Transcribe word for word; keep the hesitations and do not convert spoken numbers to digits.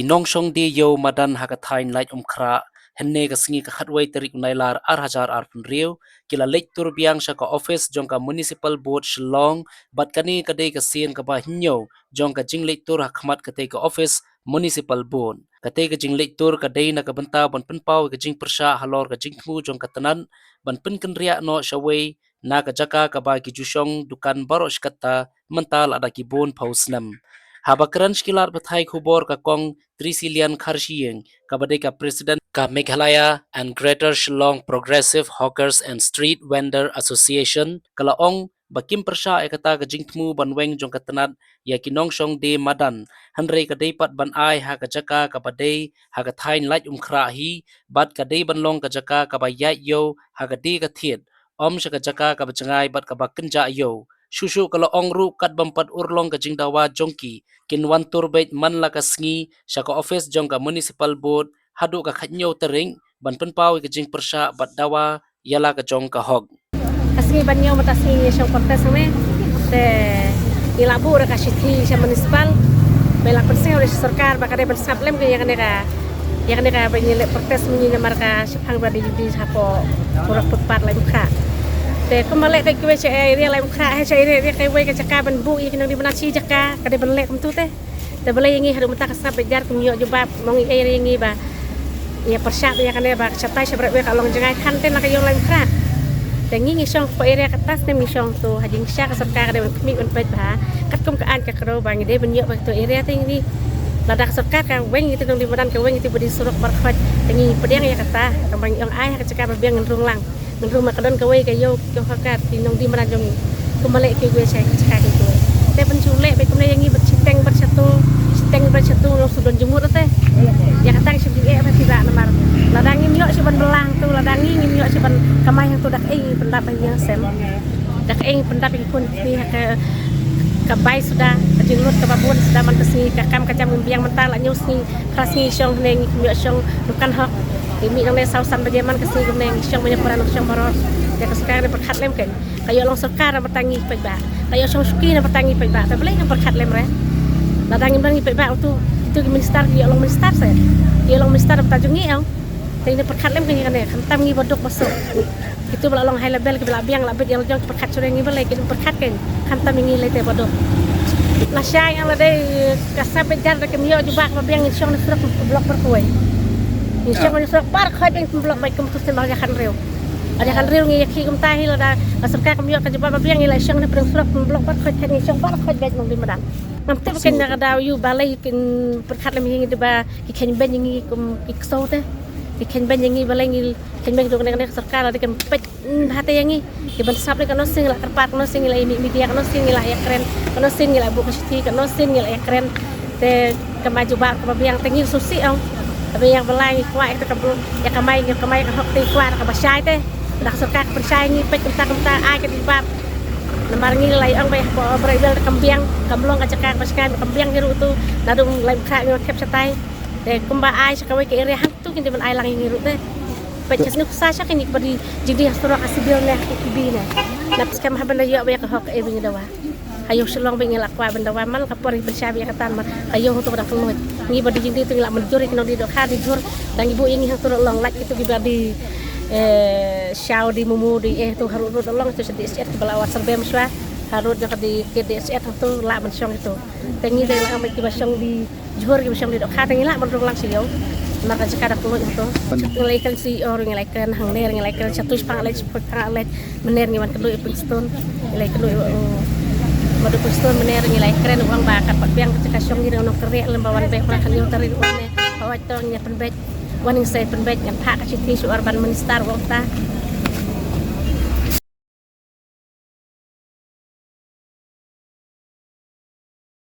Ki nongshong die ïew madan ha ka thaiñ Laitumkhrah, hynne ka sngi ka khatwei tarik u Nailar ar hajar arphew hynriew, ki la leit tur biang sha ka office jong ka Municipal Board Shillong, bad kane ka dei ka sien kaba hynñiew jong ka jingleit tur ha khmat katei ka office Municipal Board. Katei ka jingleit tur ka dei na ka bynta ban pynpaw ïa ka jingpyrshah halor ka jingthmu jong ka tnat, ban pynkynriah noh shawei na ka jaka kaba ki ju shong dukan baroh shi katta mynta lada ki bun phew snem. Haba kren sha ki lad pathai khubor ka Kong Trisilian Kharshiing, kaba dei ka President ka Meghalaya and Greater Shillong Progressive Hawkers and Street Vendor Association, ka la ong ba kim pyrshah ïa kata ka jingthmu ban weng jong ka tnat ïa ki nongshong die madan, hynrei ka dei pat ban ai ha ka jaka kaba dei ha ka thaiñ Laitumkhrah hi, bad ka dei ban long ka jaka kaba ïaid ïew ha ka die ka thied, ym sha ka jaka kaba jngai bad kaba kynjah ïew. Shuh shuh ka la ong ruh katba ym pat urlong ka jingdawa jong ki, kin wan tur beit man la ka sngi sha ka office jong ka Municipal Board haduh ka khathynñiew tarik ban pynpaw ïa ka jingpyrshah bad dawa ïa la ka jong ka hok. Ka sngi ban ñiew mynta sngi ngi shong protest hangne. Te ngi la buh ruh ka shithi sha Municipal, ba la pynsngew ruh sha sorkar ba ka dei ban sngap lem ka ïa kane ka, ïa kane kaba ngi leh protest mynne namar ka shaphang ba dei jingdie hapoh Purok Footpath Laitumkhrah. Te kumba leh dei kiwei sha area Laitumkhrah, ha sha area, area kawei ka jaka ban buh ïa ki nongdie madan shi jaka, ka dei ban leh kumtu te. Te balei ïa ngi haduh mynta ka sngap beit jar kim ïoh jubab, mo ngi ei ïa ngi ba ïa pyrshah ïa kane ba ka shatai sha baroh kawei ka long jngai than te na ka ïew Laitumkhrah. Te ngi ngi shong hapoh area kata snem ngi shong tu, ha jingshisha ka sorkar ka dei ban khmih ban peit bha katkum ka aiñ ka kdew ba ngi dei ban ïoh ba tu area te ngi. Lada ka sorkar ka weng ïa tu nongdie madan, ka weng ïa tu ba die surok baroh khoit, te ngi pdiang ïa kata, ka ba ngi ong ai ha ka jaka ba biang ngin rung lang. Ngin rung ma ka don kawei ka ïew ka hok ka ki nongdie madan jong ngi. Kumba leh kiwei sha ki jaka kiwei. Te ban shu leh beit kumne ïa ngi bad shiteng bad shatu, shiteng bad shatu long shu don jingmut te. Ïa kata ngi shu ïeh bad ki ba namar lada ngim ïoh shu ban bylla hangtu, lada ngi ngim ïoh shu ban kamai hangtu, da kaei ngin pyndap ïa ngi sem. Da kaei ngin pyndap ïa ki khun ki kti ha ka, ka bai suda, ka jinglut kaba bun suda man ka sngi, ka kam ka jam ngim biang mynta la hynñiew sngi, phra sngi shong hangne ngim ïoh shong dukan hok. Ngi mih nangne saw san baje man ka sngi kumne ngi shong, mynne para ngi shong baroh. Te ka sorkar ka dei pyrkhat lem kein. Ka ïoh long sorkar namar ta ngi paidbah. Ka ïoh shong shuki namar ta ngi paidbah. Te balei ngim pyrkhat lem re? Lada ngim don ngi paidbah utu, itu ki minister ki ïoh long minister se. Ki ïoh long minister namar ta jong ngi ong. Te ngin pyrkhat lem kein ïa kane, khamtam ngi ba duk ba suk. Kitu ba la long high level, ki ba la biang la bit ïa la jong ki pyrkhat shuh ïa ngi balei, ki pyrkhat kein. Khamtam ïa ngi lei te ba duk. Lashai nga la dei ka sap beit jar da kim ïoh jubab ba biang, ngin shong na surok block baroh kawei. Ngin shong na surok baroh kawei, biang block bai kum tu sien ba ïa khan riew. Ba ïa khan riew ngi ïa ki kumta hi lada ka sorkar kam ïoh ka jubab ba biang ngi la shong na surok block baroh kawei, ngin shong baroh kawei beit nongdie madan. Ngam tip kein na ka daw ïu balei kin pyrkhat lem ïa ngi da ba ki kheiñ beiñ ïa ngi kum ki ksew te. Ki kheiñ beiñ ïa ngi balei ngi kheiñ beiñ duk ne ka sorkar lada kim peit bha te ïa ngi. Ki ban sap leh kano sien ngi la kyrpad, kano sien ngi la ïa mih media, kano sien ngi la ïa kren, kano sien ngi la buh ka shithi, kano sien ngi la ïa kren. Te kam ai jubab kaba biang te ngi sngewsih ong. Kaba ïa ba lai ngi kwah ïa ka bru, ïa kamai, ïa kamai ka hok te kwah kaba shai te. Da ka sorkar ka pynshai ngi peit kumta kumta ai ka jubab. Namar ngi la ïa ong ba ïa ba rebel te kam biang, kam long ka jaka kaba shai, kam biang ngi ruh tu. Naduh Laitumkhrah ngi khep shatai. Te kumba ai sha kawei ka area hangtu kin dei ban ai lang ïa ngi ruh te. Peit sha snu sa sha kane kaba dei jingdie ha surok ha civil ne ha K T B ne. Nap skhem haba na ïoh ba ïa ka hok ka ei ba ngi dawa. Ha ïew Shillong ba ngi la kwah ban dawa man ka por ngi pynshai ba ïa kata namar ha ïew hangtu ka dang kylluid. Ngi ba dei jingdie tu ngi la mynjur ïa ki nongdie dohkha dei jur. Tang ngi buh ïa ngi hangtu ruh long lait kitu kiba dei, eh, shaw dei mumu dei eh tu harud ruh ruh long tu sha D S S kiba la wan survey mynshuwa. Harud jong ka dei ka D S S hangtu lah ban shong itu. Te ngi dei la ong ba kiba shong dei jhur kiba shong dei dohkha te ngi lah ban rung lang sha ïew. Namar ka jaka da kylluid hangtu. Ngi la ïakren C E O ruh ngi la ïakren hangne ruh ngi la ïakren shatu shipang leit shipang leit. Mynne ruh ngi wan kynduh ïa u Prestone. Ngi la ïakynduh ïa u, Madu Prestone mynne ruh ngi la ïakren u ong ba kat pat biang ka jaka shong ngi ruh nong kyrriah lem ba wan beit ba kan ïoh tari ruh ne. Hooid to ngi pynbeit. Wan ngi sa pynbeit ngan phah ka shithi sha u urban minister u ong ta.